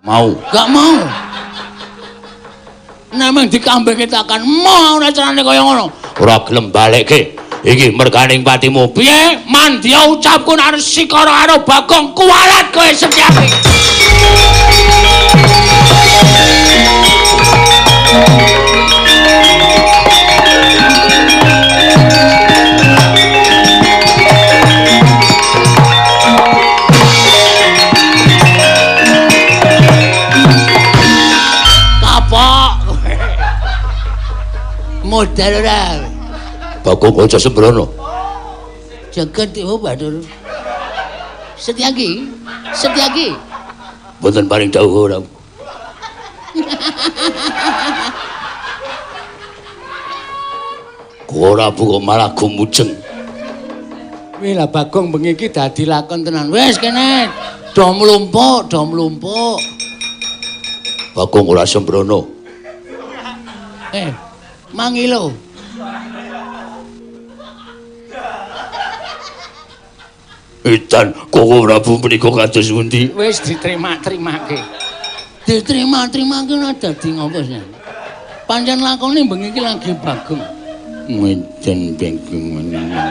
Mau. Gak mau. Namung dikambing takkan mau ora carane kaya ngono. Ora gelem balekke. Iki merganing patimu. Piye? Mandya ucapku nek sikara karo Bagong kuwalat kowe Setyaki. Kapok. Modal ora. Bagong aja sembrono. Jagat dewa Bathara. Setyaki, Setyaki. Mboten paring dawuh ora. Ora buka malah gumujeng. Wih lah Bagong bengi iki dadi lakon tenan. Wis kene do mlumpuk, do mlumpuk. Bagong ora sembrono. Mangilo. Edan Koko Prabu menika kados pundi? Wis diterima-terimake. Diterima-terimake ora dadi ngopo sih. Pancen lakone bengi iki lagi Bagong. Edan Bagong menika.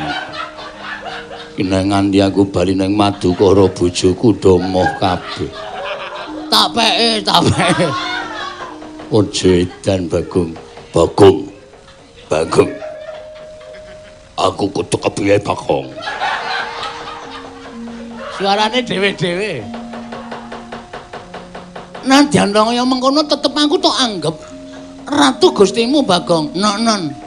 Kena nganti aku bali nang Madukara bojoku do moh kabeh. Tak peke, tak peke. Aja edan Bagong. Bagong. Bagong. Aku kudu kepiye Bagong? Suarane dhewe-dhewe. Nadyan kaya mengkono tetep aku tok anggep ratu Gustimu Bagong. Non-non.